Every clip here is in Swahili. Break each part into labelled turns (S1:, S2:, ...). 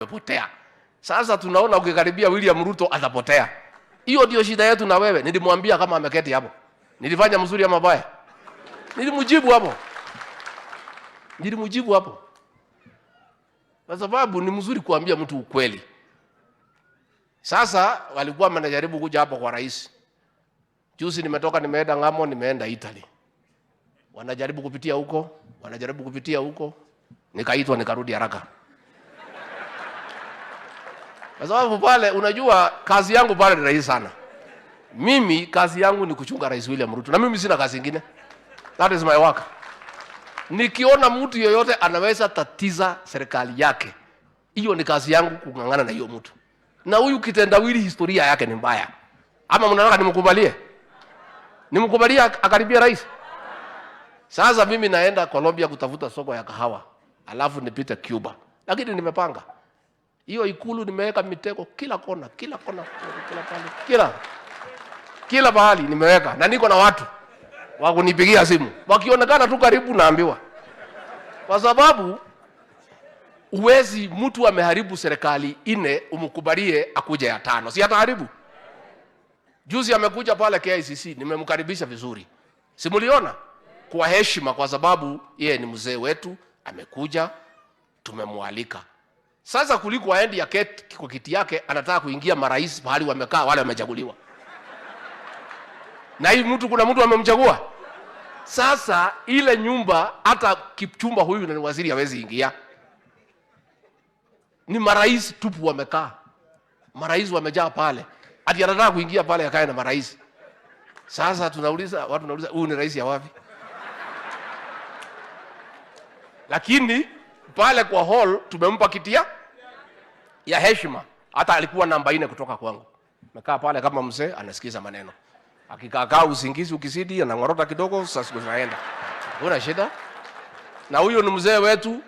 S1: Amepotea. Sasa tunaona ukikaribia William Ruto atapotea. Hiyo ndio shida yetu na wewe. Nilimwambia kama ameketi hapo. Nilifanya mzuri ama mabaya? Nilimjibu hapo. Nilimjibu hapo. Kwa sababu ni mzuri kuambia mtu ukweli. Sasa walikuwa wanajaribu kuja hapo kwa rais. Juzi nimetoka, nimeenda ng'ambo, nimeenda Italy. Wanajaribu kupitia huko, wanajaribu kupitia huko. Nikaitwa, nikarudi haraka. Kwa sababu pale, unajua, kazi yangu pale ni rahisi sana. Mimi kazi yangu ni kuchunga Rais William Ruto, na mimi sina kazi ingine. That is my work. Nikiona mtu yeyote anaweza tatiza serikali yake, hiyo ni kazi yangu kung'ang'ana na hiyo mtu. Na huyu kitendawili historia yake ni mbaya. Ama mnataka nimkubalie? Nimkubalie akaribia rais? Sasa mimi naenda Colombia kutafuta soko ya kahawa, alafu nipite Cuba. Lakini nimepanga. Hiyo Ikulu nimeweka mitego kila kona, kila kona, kila pale, kila pahali nimeweka, na niko na watu wa kunipigia simu. Wakionekana tu karibu naambiwa. Kwa sababu uwezi, mtu ameharibu serikali ine umkubalie akuje ya tano. Si ataharibu? Juzi amekuja pale KICC, nimemkaribisha vizuri. Si mliona? Kwa heshima, kwa sababu yeye ni mzee wetu, amekuja, tumemwalika. Sasa kuliko aende aketi kwa kiti yake, anataka kuingia marais pahali wamekaa wale wamechaguliwa. Na hii mtu, kuna mtu amemchagua? Sasa ile nyumba hata Kipchumba huyu na ni waziri hawezi ingia. Ni marais tupu wamekaa. Marais wamejaa pale. Ati anataka kuingia pale akae na marais. Sasa tunauliza, watu tunauliza, huyu ni rais ya wapi? Lakini pale kwa hall tumempa kiti ya heshima. Hata alikuwa namba 4 kutoka kwangu. Amekaa pale kama mzee anasikiza maneno. Akikaa kaa usingizi ukizidi anangorota kidogo, sasa siku zinaenda. Huna shida. Na huyo ni mzee wetu,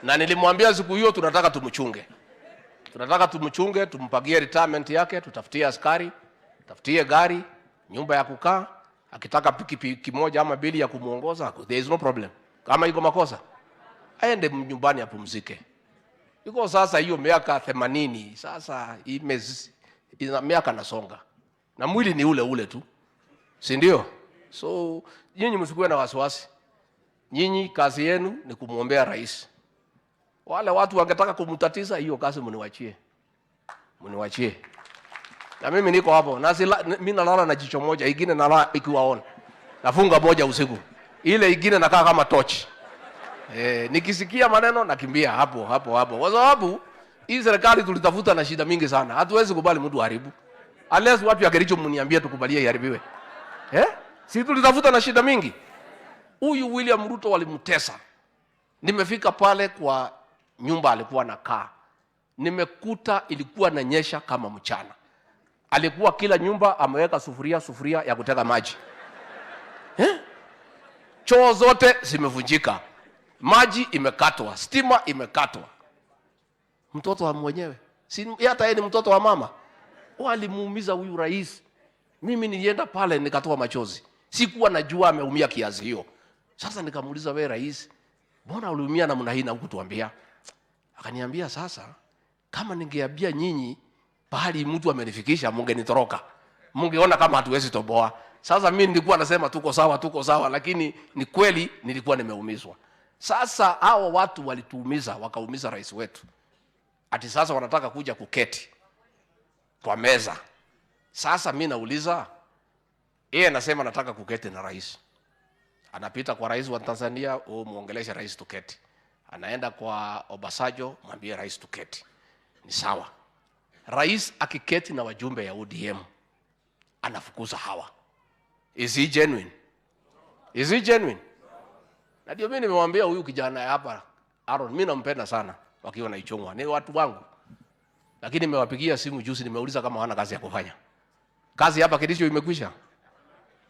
S1: na nilimwambia siku hiyo tunataka tumchunge. Tunataka tumchunge, tumpagie retirement yake, tutafutie askari, tafutie gari, nyumba ya kukaa, akitaka pikipiki moja ama mbili ya kumuongoza, there is no problem. Kama iko makosa, aende nyumbani apumzike. Iko sasa hiyo miaka 80, sasa ina miaka nasonga. Na mwili ni ule ule tu. Si ndio? So nyinyi msikuwe na wasiwasi. Nyinyi kazi yenu ni kumuombea rais. Wale watu wangetaka kumtatiza, hiyo kazi mniwachie. Mniwachie. Na mimi niko hapo. Na mimi nalala na jicho moja, ingine nalala ikiwa on. Nafunga moja usiku. Ile ingine nakaa kama torch. Nikisikia maneno nakimbia hapo hapo hapo. Kwa sababu hii serikali tulitafuta na shida mingi sana. Hatuwezi kubali mtu haribu. Unless watu ya Kericho mniambie tukubalie iharibiwe. Si tulitafuta na shida mingi. Huyu William Ruto walimtesa. Nimefika pale kwa nyumba alikuwa anakaa. Nimekuta ilikuwa inanyesha kama mchana. Alikuwa kila nyumba ameweka sufuria sufuria ya kuteka maji. Choo zote zimevunjika. Maji imekatwa, stima imekatwa. Mtoto wa mwenyewe. Si hata yeye ni mtoto wa mama. Walimuumiza huyu rais. Mimi nilienda pale nikatoa machozi. Sikuwa najua ameumia kiasi hiyo. Sasa nikamuuliza, wewe rais, mbona uliumia namna hii na hukutuambia? Akaniambia, sasa kama ningeambia nyinyi pahali mtu amenifikisha mungenitoroka. Mungeona kama hatuwezi toboa. Sasa mimi nilikuwa nasema tuko sawa, tuko sawa, lakini ni kweli nilikuwa nimeumizwa. Sasa hao watu walituumiza, wakaumiza rais wetu. Ati sasa wanataka kuja kuketi kwa meza. Sasa mimi nauliza, yeye anasema nataka kuketi na rais. Anapita kwa rais wa Tanzania, muongeleshe rais tuketi. Anaenda kwa Obasanjo, mwambie rais tuketi. Ni sawa. Rais akiketi na wajumbe ya ODM anafukuza hawa. Is he genuine? Is he genuine? Na ndio mimi nimemwambia huyu kijana hapa Aaron, mimi nampenda sana wakiwa na Ichung'wa, ni watu wangu. Lakini nimewapigia simu juzi, nimeuliza kama hawana kazi ya kufanya. Kazi hapa Kericho imekwisha.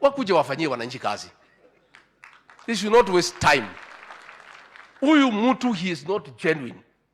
S1: Wakuje wafanyie wananchi kazi. This should not waste time. Huyu mtu, he is not genuine.